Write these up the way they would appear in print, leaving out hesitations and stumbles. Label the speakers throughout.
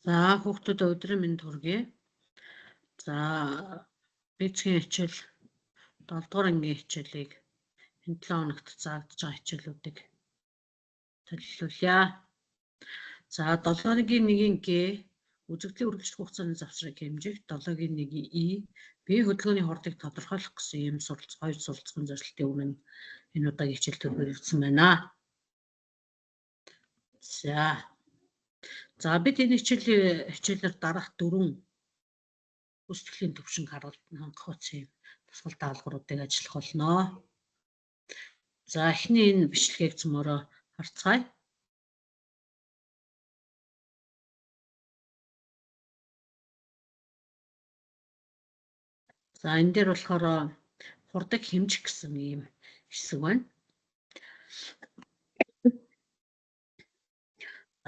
Speaker 1: За хүүхдүүдэд өдрийн мэнд хүргэе. За физикийн хичээл 7 дугаар ангийн хичээлийг энэ 7 хоногт заагдаж байгаа хичээлүүдийг төлөвлөе. За 7-гийн 1-ийн Г үзэгдлийн үргэлжлэх хугацааны завсрыг хэмжих, 7-гийн 1-ийн И бие хөдөлгөөний хурдыг тодорхойлох гэсэн ийм хоёр суралцсан зорилтын өмнө энэ удаагийн хичээл төлөвлөсөн байна. За бид энэ хичээлээр дараах дөрвөн хүсдэлийн төвшинг хангах утсан юм тусгал даалгавруудыг ажиллах болно. За эхний энэ бичлэгийг цөмөрөө харцгаая. За энэ дээр болохоор хурдыг хэмжих гэсэн ийм хэсэг байна.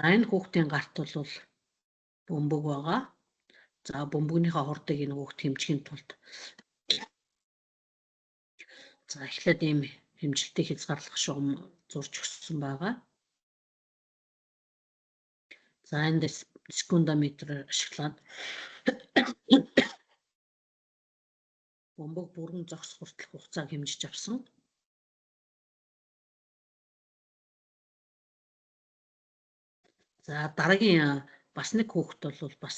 Speaker 1: За энэ хүүхдийн гарт бол бөмбөг байгаа. За бөмбөгнийхөө хурдыг энэ хүүхд хэмжихийн тулд за эхлээд ийм хэмжилтийг хязгаарлах шугам зурж өгсөн байгаа. За энд секундометр ашиглаад бөмбөг бүрэн зогсох хүртэлх хугацааг хэмжиж авсан. За дараагийн бас нэг хүүхэд бол бас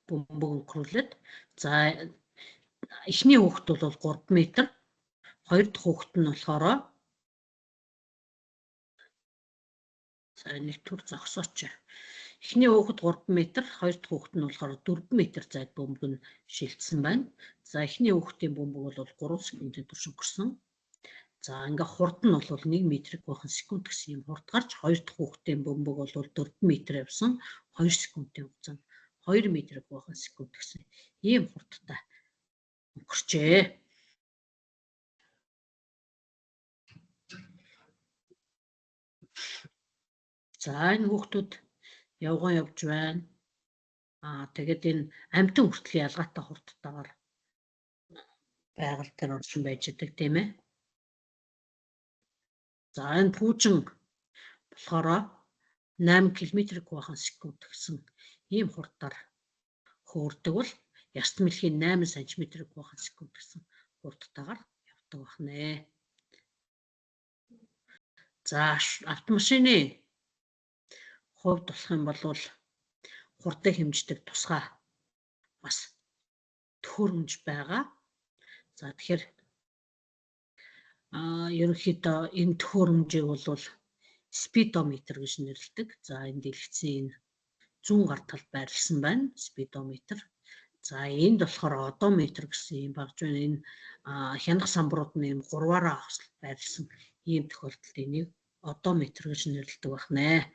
Speaker 1: бөмбөг өнгөрүүлээд за эхний хүүхэд бол 3 м, хоёр дахь хүүхэд нь болохоор за нэг төр зогсооч. Эхний хүүхэд 3 м, хоёр дахь хүүхэд нь болохоор 4 м зайд бөмбөг нь шилжсэн байна. За эхний хүүхдийн бөмбөг бол 3 секундын турш өнгөрсөн. За ингээ хурд нь бол 1 метрийг гуйхан секунд гэсэн юм хурд гарч хоёр дахь хүүхдийн бөмбөг бол 4 м явсан 2 секундын хугацаанд 2 метрийг гуйхан секунд гэсэн ийм хурдтай өнгөрчээ. За энэ хүүхдүүд явган явж байна. Тэгээд энэ амьтан хүртэл ялгаатай хурдтайгаар байгаль дээр орсон байж байгаа тийм ээ. За энэ пүүжин болохоор 8 км/секунд секунд гэсэн ийм хурдаар хөөрдөг бол яст мэлхийн 8 см/секунд гэсэн хурдтайгаар явдаг байна. За автомашины хувьд болох юм бол хурдыг хэмждэг тусгай бас төхөөрөмж байгаа. За тэгэхээр ерөнхийдөө энэ төхөөрөмжийг бол спидометр гэж нэрлэдэг. За энэ дэлгэцийн энэ зүүн гар талд байрлсан байна спидометр. За энд болохоор одометр гэсэн юм багж байна. Энэ хянах самбарууд нь ийм гурваараа байрлсан ийм тохиолдолд энийг одометр гэж нэрлэдэг байна.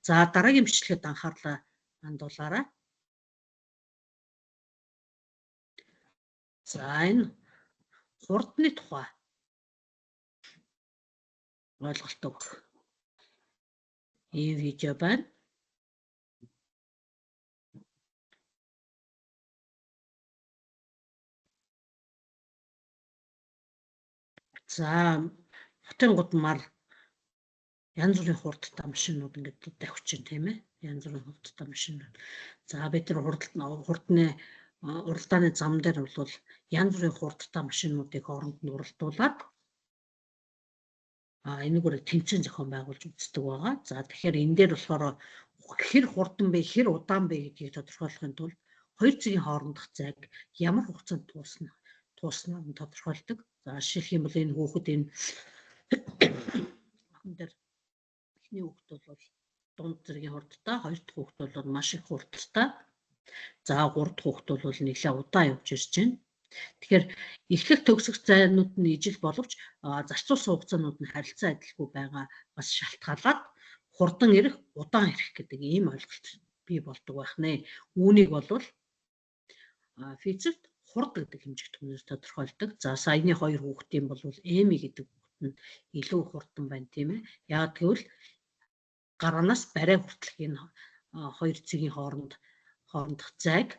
Speaker 1: За дараагийн бичлэгэд анхаарлаа хандуулаарай. За энэ хурдны тухай ойлголт өгөх ийм видео байна. За хотын гудмаар янз бүрийн хурдтай машинууд ингээд давхиж тийм ээ. Янз бүрийн хурдтай машинууд. За бид нар хурдны уралдааны зам дээр бол янз бүрийн хурдтай машинуудыг хооронд нь уралдуулаад энэгээр тэмцээн зохион байгуулж үздэг байгаа. За тэгэхээр энэ дээр болохоор хэр хурдан бэ, хэр удаан бэ гэдгийг тодорхойлохын тулд хоёр цэгийн хоорондох зайг ямар хугацаанд тууснаар нь тодорхойлдог. За жишээлх юм бол энэ хүүхэд энэ охин дээр эхний хүүхэд бол дунд зэргийн хурдтай, хоёр дахь хүүхэд бол маш их хурдтай. За гурав дахь хүүхэд бол нэлээд удаан явж ирж байна. Тэгэхээр эхлэх төгсөх зайнууд нь ижил боловч зарцуулсан хугацаанууд нь харилцан адилгүй байгаа бас шалтгаалаад хурдан ирэх, удаан ирэх гэдэг ийм ойлголт бий болдог байх нэ. Үүнийг бол физикт хурд гэдэг хэмжигдэхүүнээр тодорхойлдог. За саяны хоёр хүүхдийн бол Эми гэдэг хүүхэд нь илүү хурдан байна тийм ээ. Яагаад гэвэл гараанаас барай хүртэлх энэ хоёр цэгийн хоорондох зайг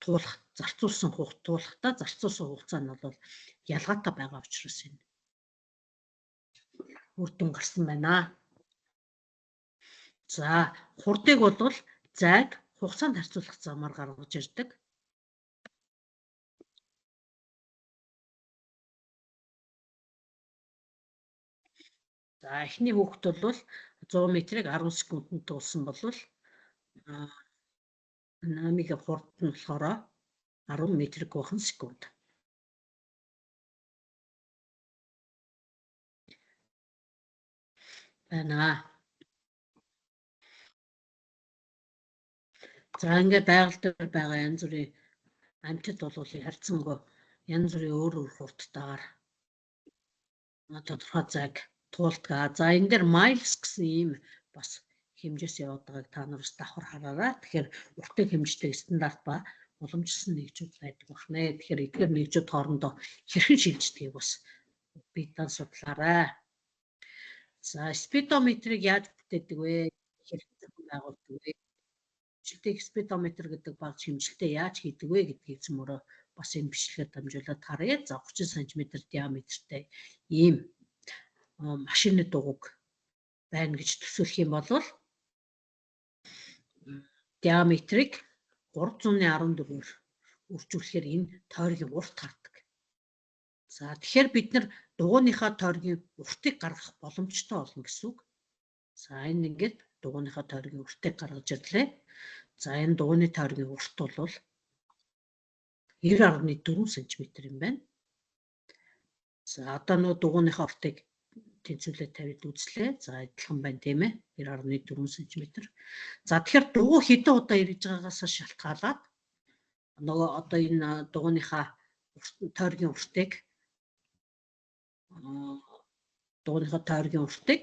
Speaker 1: туулах зарцуулсан туулахдаа зарцуулсан хугацаа нь бол ялгаатай байгаа учраас энэ үр дүн гарсан байна. За хурдыг бол Зайг хугацаанд харьцуулах замаар гаргаж ирдэг. За эхний хүүхэд бол 100 метрийг 10 секундэд туулсан бол намыг хурд нь болохоор 10 метр гуйхан секунд. Байна. За ингээд байгаль дээр байгаа янз бүрийн амьтад бол харьцангуй янз бүрийн өөр өөр хурдтайгаар тодорхой зайг туулдаг. За энэ дээр miles гэсэн ийм бас хэмжээс яваад байгааг та нар бас давхар хараарай. Тэгэхээр уртыг хэмждэг стандарт ба уламжлсан нэгжүүд байдаг байна. Тэгэхээр эдгээр нэгжүүд хоорондоо хэрхэн шилждгийг бас бидан судлаарай. За спидометрийг яаж бүтээдэг вэ? Хэрхэн зохион байгуулдаг вэ? Хэмжилтийг спидометр гэдэг багц хэмжилтээ яаж хийдэг вэ гэдгийг цөмөрөө бас энэ бичлэгээр дамжуулаад харъя. За 30 см диаметртэй ийм машины дугуйг байна гэж төсөөлөх юм бол диаметрийг 314-ээр үржүүлэхээр энэ тойргийн урт гардаг. За тэгэхээр бид нар дугуйныхаа тойргийн уртыг гаргах боломжтой болно гэсэн үг. За энэ ингээд дугуйныхаа тойргийн уртыг гаргаж ирлээ. За энэ дугуйны тойргийн урт бол 90.4 см юм байна. За одоо нөө дугуйныхаа уртыг тэнцвүүлээ тавиад үзлээ. За адилхан байна тийм ээ. 90.4 см. За тэгэхээр дугуй хэдэн удаа эргэж байгаагаас шалтгаалаад нөгөө одоо энэ дугуйныхаа тойргийн уртыг дугуйныхаа тойргийн уртыг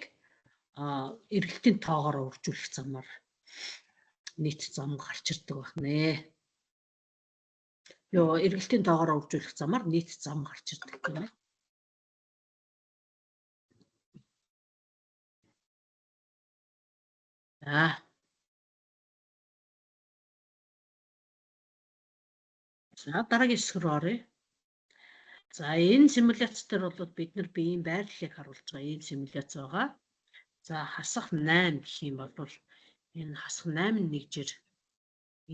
Speaker 1: эргэлтийн тоогоор үржүүлэх замаар нийт зам гарч ирдэг байна. Йоо, эргэлтийн тоогоор үржүүлэх замаар нийт зам гарч ирдэг тийм ээ. За. За дараагийн хэсэг рүү оръё. За энэ симуляц дээр бол бид нар биеийн байрлалыг харуулж байгаа ийм симуляц байгаа. За хасах 8 гэх юм бол энэ хасах 8 нэгжээр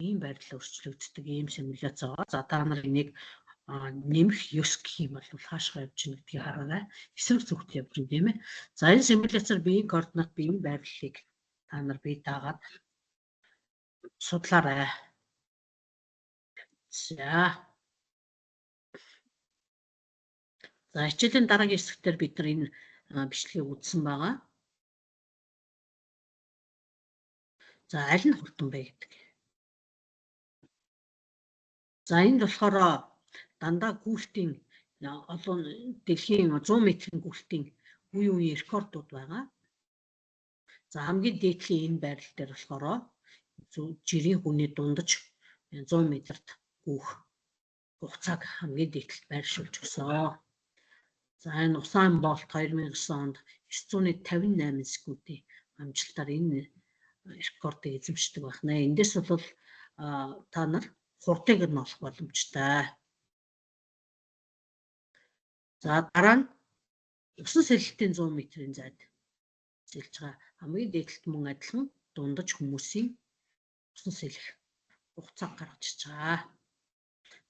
Speaker 1: ийм байрлал өөрчлөгддөг ийм симуляц байгаа. За та нар энийг нэмэх 9 гэх юм бол хаашгаа явж гин гэдгийг хараарай. Эсрэг зүгт явж гин тийм ээ. За энэ симуляцаар биеийн координат, биеийн байрлалыг та нар бие даагаад судлаарай. За. За хичээлийн дараагийн хэсгээр бид нар энэ бичлэгийг үзсэн байгаа. За аль нь хурдан бэ гэдэг. За энд болохоор дандаа гүйлтийн олон дэлхийн 100 метрийн гүйлтийн үе үеийн рекордууд байгаа. За хамгийн дээдлийн энэ байрлал дээр болохоор жирийн хүний дундаж 100 метрт гүйх хугацааг хамгийн дээдлэлт байршуулж өгсөн. За энэ Усайн Болт 2009 онд 958 секундын амжилтаар энэ рекордыг эзэмшдэг байх нэ. Эндээс бол та нар хурдыг нь олох боломжтой. За дараа нь усан сэлэлтийн 100 метрийн зайд сэлж байгаа хамгийн дээдлэлт мөн адилхан дундаж хүмүүсийн усан сэлэх хугацааг гаргаж ирж байгаа.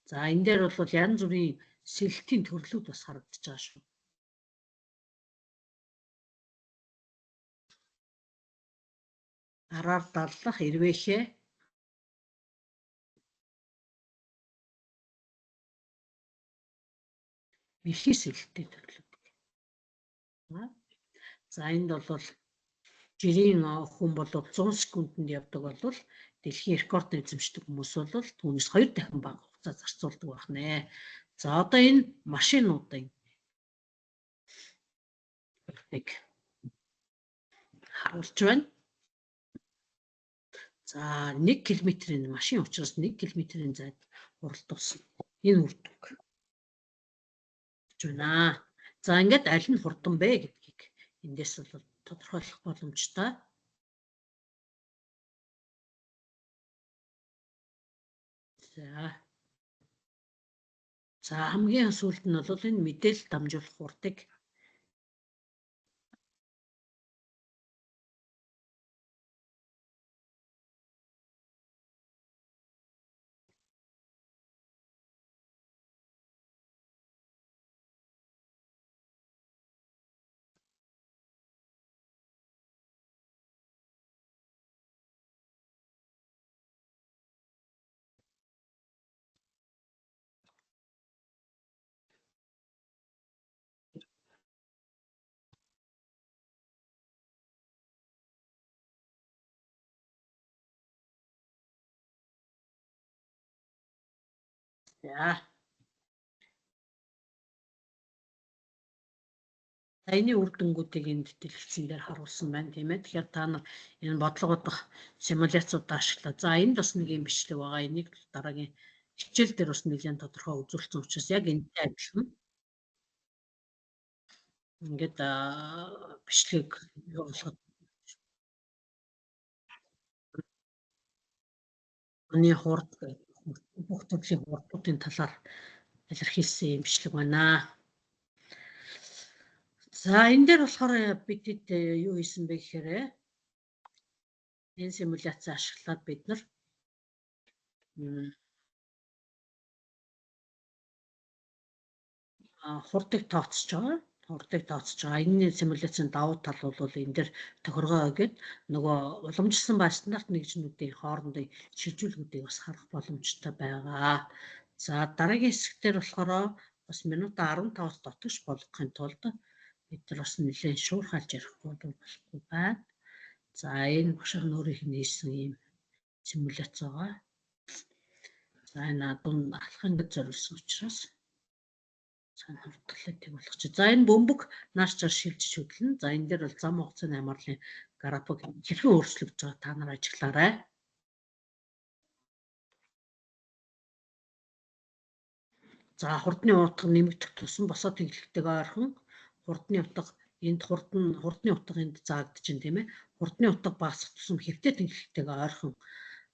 Speaker 1: За энэ дээр бол янз бүрийн сэлэлтийн төрлүүд бас харагдаж байгаа шүү. Араар даллах, эрвээхээ мэлхий сэлэлтийн төрлүүд. За энд бол жирийн хүн бол 100 секундэд явдаг бол дэлхийн рекорд эзэмшдэг хүмүүс бол түүнээс 2 дахин бага хугацаа зарцуулдаг байх нэ. За одоо энэ машинуудын нэг харуулж байна. За 1 км-ийн машин учраас 1 км-ийн зайд хуралдуулсан. Энэ үр дүнг гэж байна. За ингээд аль нь хурдан бэ гэдгийг эндээс бол тодорхойлох боломжтой. За. За хамгийн сүүлд нь бол энэ мэдээлэл дамжуулах хурдыг За. Саяны үр дүнгуудыг энд дэлгэцэн дээр харуулсан байна, тийм ээ. Тэгэхээр та нар энэ бодлогуудах симуляцуудаа ашиглаа. За, энд бас нэг юм бичлэг байгаа. Энийг дараагийн хичээл дээр бас нэлээд тодорхой үзүүлсэн учраас яг энэтэй адилхан. Ингээд бичлэгийг явуулахад Оны хурд бүх төрлийн хурдуудын талаар илэрхийлсэн юм бичлэг байна. За, энэ дээр болохоор бидэд юу хийсэн бэ гэхээр энэ симуляц ашиглаад бид нар хурдыг тооцож байгаа. Хурдыг тооцож байгаа. Энэ симуляцийн давуу тал бол энэ дээр тохиргоо гээд нөгөө уламжлсан ба стандарт нэгжнүүдийн хоорондын шилжүүлгүүдийг бас харах боломжтой байгаа. За, дараагийн хэсэг дээр болохоор бас минутаа 15-аас дотгош болгохын тулд бид нар бас нэлээд шуурхайлж ярихгүй болохгүй байна. За, энэ багшийн өөрийнх нь хийсэн ийм симуляц байгаа. За, энэ дунд алхах ингэж зориулсан учраас цаана хурдлаа тэг болох чи. За, энэ бөмбөг нааш цаар шилжиж хөдлөнө. За, энэ дээр бол зам хугацааны хамаарлын график хэрхэн өөрчлөгдөж байгаа та нар ажиглаарай. За, хурдны утга нэмэгдэх тусам босоо тэнхлэгтэйг ойрхон хурдны утга энд хурдны утга энд заагдаж байна, тийм ээ. Хурдны утга багасах тусам хэвтэй тэнхлэгтэйг ойрхон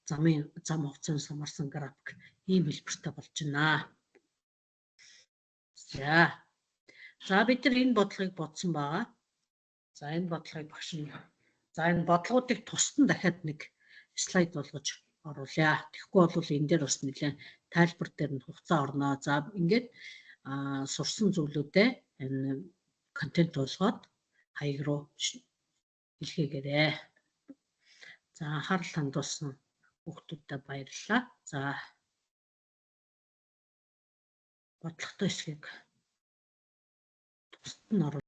Speaker 1: замын зам хугацаанд самарсан график ийм хэлбэртэй болж байна. За. За, бид нар энэ бодлогыг бодсон байгаа. За, энэ бодлогыг багш нь за энэ бодлогоодыг тусдан дахиад нэг слайд болгож оруулъя. Тэгэхгүй бол энэ дээр бас нэлээд тайлбар дээр нь хугацаа орно. За, ингээд сурсан зүйлүүдээ энэ контент болгоод хаяг руу илгээгээрэй. За, анхаарал хандуулсан хүүхдүүдэд баярлалаа. За, бодлоготой хэсгийг тусад нь оруулъя.